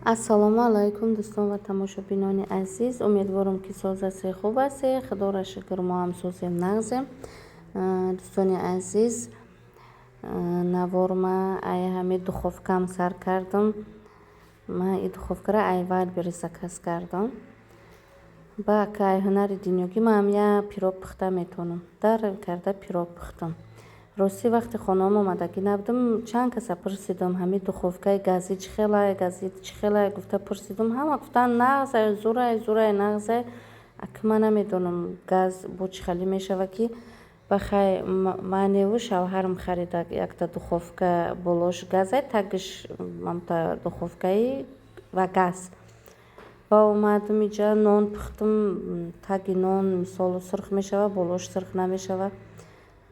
Ассалому алайкум, дӯстон ва тамошобинони азиз. Умедворам, ки соз ҳастед, хуб ҳастед. Худоро шукр, мо ҳам созем, нағзем. Дӯстони азиз, наворма ай ҳами духовкам сар кардам. Ман и духовкаро ай Вайлдберриз заказ кардам. Ба ай ҳунари дунёгӣ ман ҳам як пирог пухта метавонам. Дар карда пирог пухтам. Ростӣ, вақте хонаам омадагӣ набудам, чанд каса пурсидам, ҳамин духовкаи газӣ чӣ хелай, газӣ чӣ хелай гуфта пурсидам. Ҳама гуфтанд, нағзай, зурай, зурай, нағзай. Аки ман намедонам, газ бо чӣ хеле мешава, ки бахай маневу шавҳарам харида якта духовка, болош газай, тагиш мамта духовкаи ва газ. Ва омадам, иҷа нон пухтам, таги нон мисол сурх мешава, болош сурх намешава.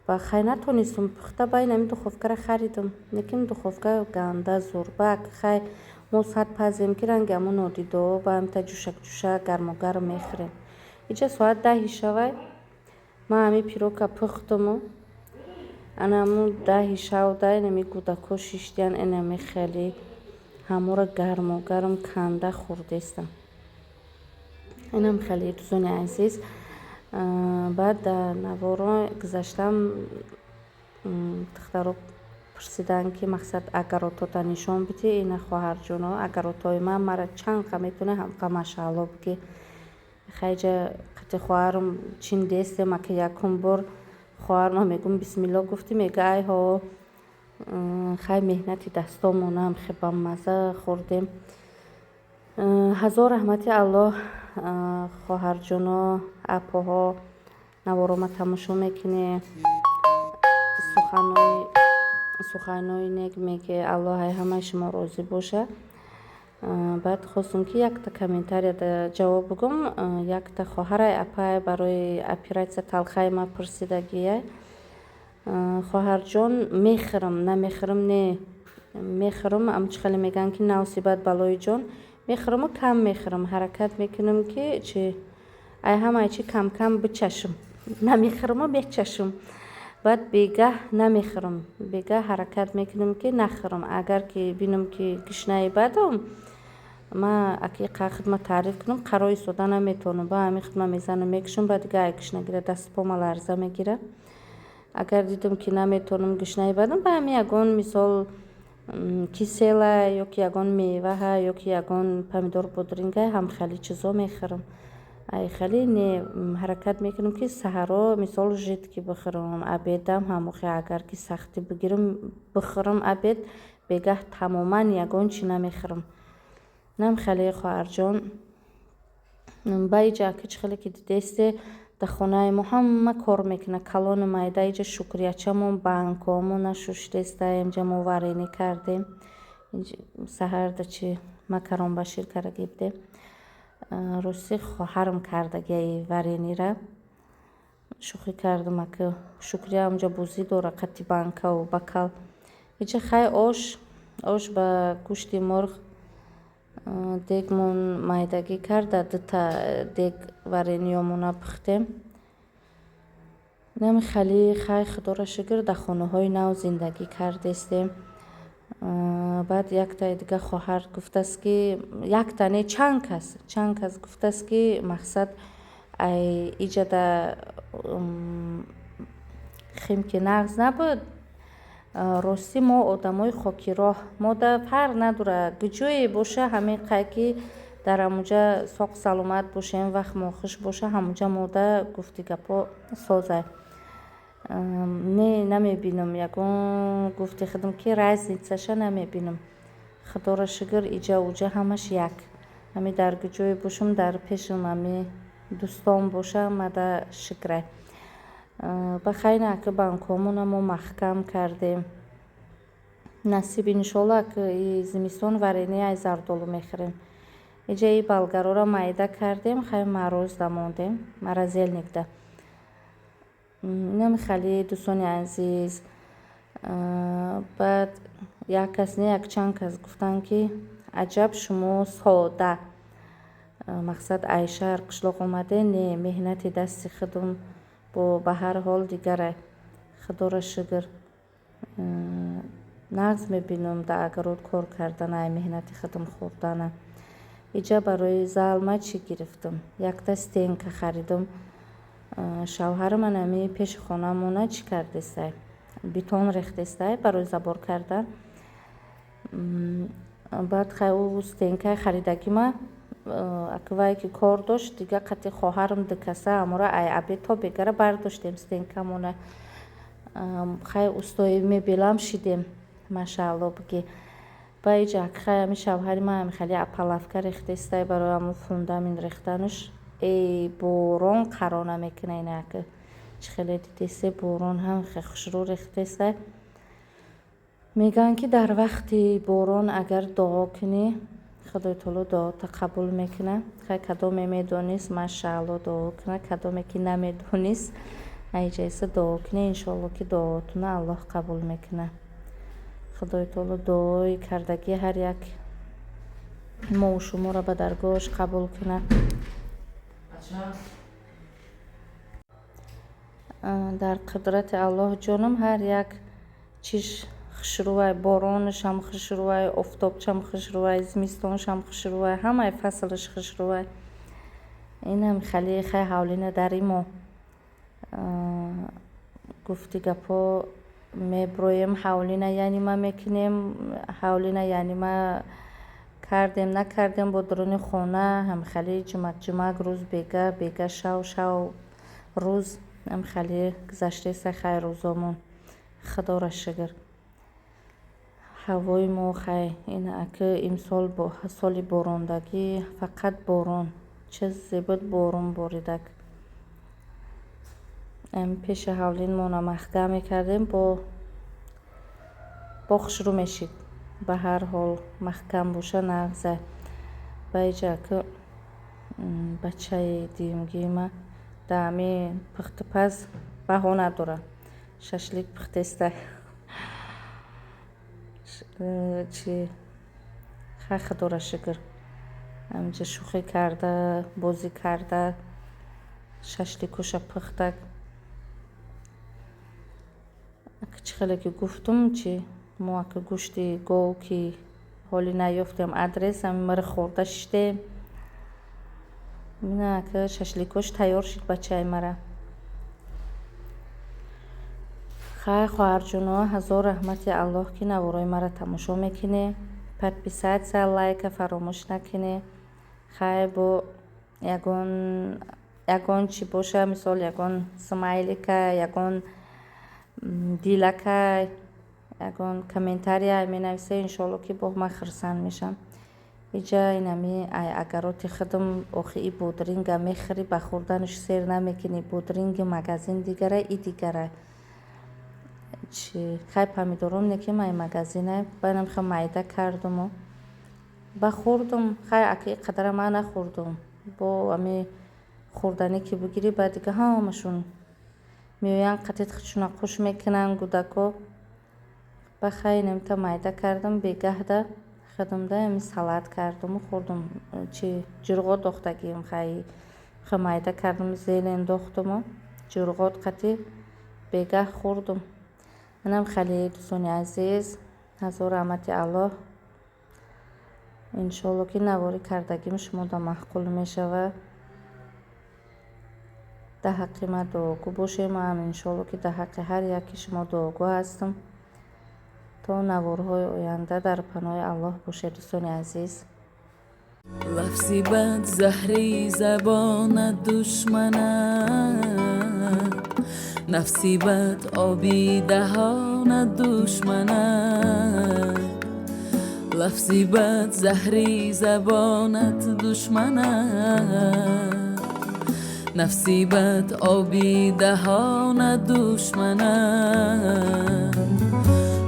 Ба хай натонистам пухта, ба ин ҳамин духовкаро харидам. Лекин духовка ганда зур. Ба хай мо сад пазем, ки ранги ҳамун нодидо, ба ҳамта ҷӯшак ҷӯшак, гармогарм мехӯрем. Иҷа соат 10-и шавай, ман ҳамин пирогка пухтаму ана ҳамун 10-и шавда инами кӯдакҳо шиштиян, инами хеле ҳаморо гармогарм канда хӯрдестам. Инам хеле, дӯстони азиз. Баъд дар наворо гузаштам, духтаро пурсиданд, ки мақсад огородҳота нишон бидӣ. Ина, хоҳарҷоно, огородҳои ман мара чанд қа метавонӣ, ҳамқа машаалло бигӣ. Хайҷа қати хоҳарам чин дестем, аки якум бор хоҳарма мегӯм, бисмилло гуфтӣ, мега, ай ҳо, хай, меҳнати дастомонам, хе бамазза хӯрдем. Ҳазор раҳмати Аллоҳ, хоҳарҷоно, апоҳо, наворома тамошо мекунӣ, суханои нек мегӯ. Аллоҳ ай ҳамаи шумо розӣ боша. Баъд хостум, ки якта комментарияда ҷавоб бигӯм. Якта хоҳарай, апай, барои оператсия талхаи ма пурсидагия. Хоҳарҷон, мехӯрам, намехӯрам не, мехӯрам. Амчи хеле мегӯянд, ки навсибат балои ҷон. Мехӯраму кам мехӯрам, ҳаракат мекунам, ки чи ай ҳамаи чи камкам бичашам. Намехӯраму мечашам. Баъд бегаҳ намехӯрам, бегаҳ ҳаракат мекунам, ки нахӯрам. Агар ки бинам, ки гушнаи бадам, ма аки худма таъриф кунам, қаро истода наметавонам. Ба ҳамин худма мезанам, мекушам, баъд дига ай гушнагира дасту пома ларза мегирад. Агар дидам, ки наметавонам, гушнаи бадам, ба ҳамин ягон мисол кисела ё ки ягон меваҳа, ё ки ягон помидор, бодринга, ҳамхели чизо мехӯрам. Ай хеле не, ҳаракат мекунам, ки саҳаро мисол жидкий бихӯрам, обедам ҳамохел, агар ки сахтӣ бигирам, бихӯрам обед, бегаҳ тамоман ягон чи намехӯрам. Нам хеле, хоҳарҷон. Ба иҷа аки чӣ хеле ки дидесте, дар хонаи мо ҳама кор мекунад, калону майда. Иҷа шукриячамон банкҳоамона шуштеста, инҷа мо варенье кардем. Саҳарда чи макарон ба шир кардаги будем. Ростӣ, хоҳарам кардагиаи вареньера. Шӯхӣ кардам, аки Шукрия онҷа бозӣ дора қати банкаву бокал. Иҷа хай ош, ош ба гӯшти мурғ, дегмон майдагӣ карда, дута дег вареньеёмона пухтем. Нами хали хай, худоро шукр, дар хонаҳои нав зиндагӣ кардестем. Баъд яктаи дига хоҳар гуфтааст, ки якта не, чанд кас, чанд кас гуфтааст, ки мақсад ай иҷада Химки нағз набуд. Ростӣ, мо одамои хокироҳ, мода фарқ надорад, куҷое боша, ҳамин қай ки дар ҳамунҷа соқ саломат бошем, вақтмо хуш боша, ҳамунҷа мода гуфти гапҳо созай. Не, намебинам ягон, гуфти худам, ки разницаша намебинам. Худоро шукр, иҷа уҷа ҳамаш як. Ҳами дар куҷое бошам, дар пешам ҳами дӯстон боша, мада шукрай. Ба хайр, аки банкҳомона мо маҳкам кардем. Насиб, иншолло, аки зимистон варенье ай зардолу мехӯрем. Иҷа и болгароро майда кардем, хай морозда мондем, морозильникда. Инам хеле, дӯстони азиз. Баъд як кас не, якчанд кас гуфтанд, ки аҷаб шумо сода, мақсад ай шаҳр қишлоқ омадем. Не, меҳнати дасти худам бо ба ҳар ҳол дигарай. Худоро шукр. Нағз мебинам дар огород кор кардана, ай меҳнати худам хӯрдана. Иҷа барои зал ма чӣ гирифтам? Якта стенка харидам. Шавҳарам анами пеши хонамона чӣ кардестай? Бетон рехтестай барои забор кардан. Баъд хай ӯ стенкаи харидагима аквае ки кор дошт, дига қати хоҳарам дукаса амора ай обед то бегара бардоштем стенкамона. Хай устои мебелам шидем, машаалло бигӣ. Ба иҷа хай ами шавҳари ман ами хеле опалубка рехтестай барои ҳамун фундамент рехтанаш. Эй, борон қарона мекуна, ина ака чӣ хеле дидесе, борон ҳам хе хушрӯ рехтестай. Мегӯянд, ки дар вақти борон агар дуо кунӣ, Худои таоло дуота қабул мекунад. Хай, кадоме медонист, машаалло, дуо кунад, кадоме ки намедонист, айҷаиса дуо кунед, иншоалло, ки дуоотона Аллоҳ қабул мекунад. Худои таоло дуои кардагии ҳар як мову шуморо ба даргоҳаш қабул кунад. Дар қудрати Аллоҳ, ҷонам, ҳар як чиз хушрӯвай: боронашам хушрӯвай, офтобчам хушрӯвай, зимистонашам хушрӯвай, ҳамаи фаслаш хушрӯвай. Инам хеле хай ҳавлина дари мо гуфти гапҳо меброем, ҳавлина янима мекунем, ҳавлина янима кардем, накардем, бо дуруни хона ҳамхеле ҷумак ҷумак, рӯз бега, бега шав, шав рӯз, ҳамхеле гузаштеста. Хай, рӯзомон, Худоро шукр. Ҳавои мо хай ин аки имсол соли борондагӣ, фақат борон, чизе буд, борон боридак. Пеши ҳавлинмона маҳкам мекардем, бо хушрӯ мешид. Ба ҳар ҳол маҳкам боша, нағза. Ба иҷа аки бачаи дуюмгима дар ҳами пухтупаз баҳона дорад, шашлик пухтестай чи. Хай, Худоро шукр, ҳаминҷа шӯхӣ карда, бозӣ карда, шашликоша пухтак. Чӣ хеле ки гуфтум, чи мо ака гӯшти гов ки ҳолӣ наёфтем адрес, ҳами мири хӯрда шиштем. Ина ака шашликош тайёр шид бачаи мара. Хай, хоҳарҷоно, ҳазор раҳмати Аллоҳ, ки наворои маро тамошо мекунед. Подписаться, лайка фаромӯш накунед. Хай, бо ягон чӣ боша, мисол ягон смайлика, ягон дилака, ягон комментария менависед, иншоалло, ки бо ман хурсанд мешавам. Иҷа инами ай огороди худам. Охи, и бодринга мехӯрӣ, ба хӯрданаш сер намекунӣ. Бодринги магазин дигара, и дигара чи. Хай, помидором не ки май магазина, банам хел майда кардуму ба хӯрдум. Хай, ака и қадара ман нахӯрдум, бо ами хӯрданӣ ки бигирӣ, баъд дига ҳамашон меоянд, қатит худшона қуш мекунанд гудако. Ба хай, инамита майда кардам, бегаҳда худамда ами салат кардуму хӯрдум. Чи ҷурғот дохтагием, хай, хел майда кардум, зелень дохтуму ҷурғот қатӣ бегаҳ хӯрдум. Инам хеле, дӯстони азиз, ҳазор раҳмати Аллоҳ. Иншоалло, ки навори кардагим шумода маъқул мешавад. Дар ҳаққи ман дуогӯ бошед, манам иншоалло, ки дар ҳаққи ҳар яки шумо дуогӯ ҳастам. То наворҳои оянда дар паноҳи Аллоҳ бошед, дӯстони азиз. Лафзи бад заҳри забонат душманат, нафси бад оби даҳонат душманат. Лафзи бад заҳри забонат душманат, нафси бад оби даҳонат душманат.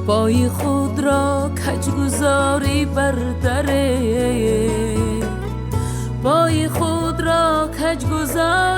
Пои худро каҷгузорӣ бар даре, пои худро каҷгузорӣ.